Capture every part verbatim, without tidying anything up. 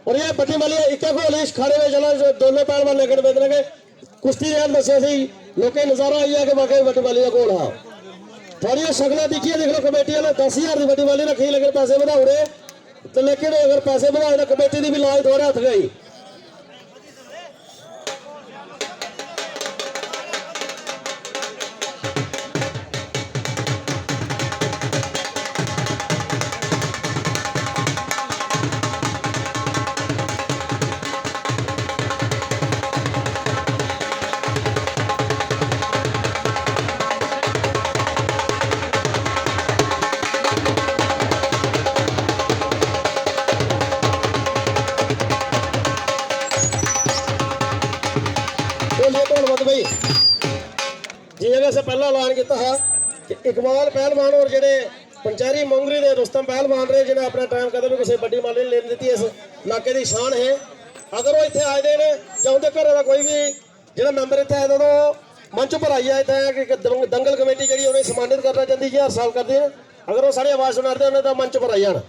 और ये बड्डी माली इक्कै घोल इस खाड़े में चला, जो दोनों पहलवान लेकर बैठने के कुश्ती रेल दस्सेआ सी, लोकें गी नजारा आई गेआ कि वाकई बड्डी माली दा घोल हा। थुआड़ियां शकलां दिक्खियै दिक्ख लो, कमेटी आह्ले दस ज्हार दी बड्डी माली रक्खी, लेकिन पैसे बधाई ओड़े। ते लेकिन अगर पैसे बधाए तां कमेटी दी बी लाज थुआड़े हत्थ गई। बोलिए धन्नवाद भाई। जियां कि असें पैह्ला ऐलान कीता हा कि इकबाल पहलवान होर जेह्ड़े पंचैरी मोंगरी दे रुस्तम पहलवान रेह्, जिनें अपना टाइम कदें बी कुसै बड्डी माली निं लेन दित्ती इस लाके दी शान हे। अगर ओह् इत्थै आए दे न जां उं'दे घरै दा कोई बी जेह्ड़ा मैंबर इत्थै आए दा, तां ओह् मंच उप्पर आइयै इत्थै इक दंग-, दंगल कमेटी जेह्ड़ी उ'नेंगी सम्मानित करना चांह्दी, जि'यां हर साल करदे न। अगर ओह् साढ़ी आवाज सुना दे न तां मंच उप्पर आई जान।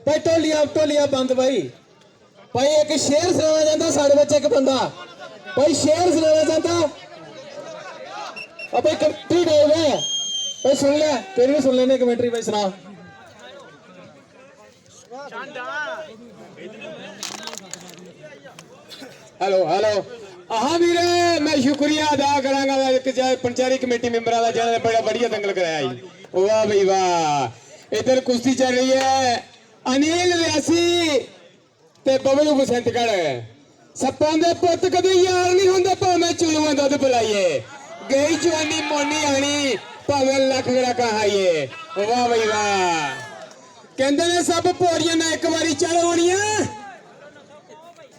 भाई ढोलिया, ढोलिया बंद भाई। भाई इक शेर सनाना चांह्दा साढ़े बिच इक बंदा। भाई शेर सनाना चांह्दा। आ भाई कमेंट्री टाइम है। भाई सुन ले, तेरी भी सुन लेने कमेंट्री भाई सुना। Hello, hello. हाँ वीरे, मैं शुक्रिया अदा करांगा इक ज-, पंचैरी कमेटी मैंबरा दा, जिन्होंने बड़ा बढ़िया दंगल कराया जी। वाह भाई वाह। इधर कुश्ती चल रही है। अनिल रियासी ते बबलू बसंतगढ़। सप्पां दे पुत्त कदें यार नहीं होंदे, भावें चुलुआं दुद्ध पिलाइए। गई जवानी मोनी आनी, भावें लक्ख गराकां खाइए। वाह भाई वाह। कहंदे ने सब पौड़ियां ना इक बारी चढ़ होनियां।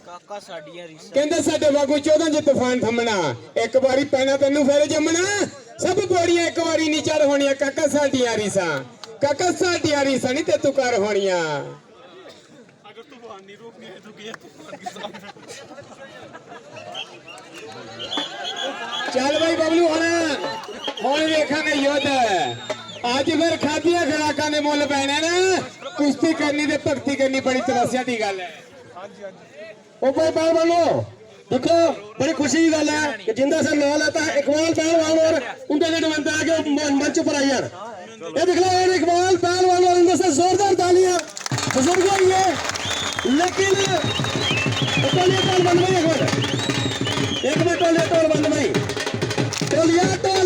काका साडियां रीसां। कहंदे साडे वांगू चौदां च तूफान थम्मना, इक बारी पैना तैनू फिर जम्मना। सब पौड़ियां इक बारी नहीं चढ़ होनियां, काका साडियां रीसां। काका साडियां रीसां नहीं ते तू कर होनियां। चल भाई बबलू, हुण, हुण वेखांगे युद्ध। अज फिर खादियां खुराकां दे मुल्ल पैने न। कुश्ती करनी ते भक्ति करनी बड़ी तपस्या दी गल्ल ऐ। ओ भाई पहलवानो, दिक्खो, बड़ी खुशी दी गल्ल ऐ कि जिंदा असें नांऽ लैता, इकबाल पहलवान होर उं'दे कन्नै बनदा ऐ कि ओह् म-, मंच उप्पर आई जान। ये दिक्ख लो, ये इकबाल पहलवान होर, उं'दे आस्तै जोरदार तालियां। बुजुर्ग होई गे, लेकिन टोलिया ढोल बंद भाई, एक मिनट, एक मिनट, टोलिया ढोल बंद भाई, टोलिया ढोल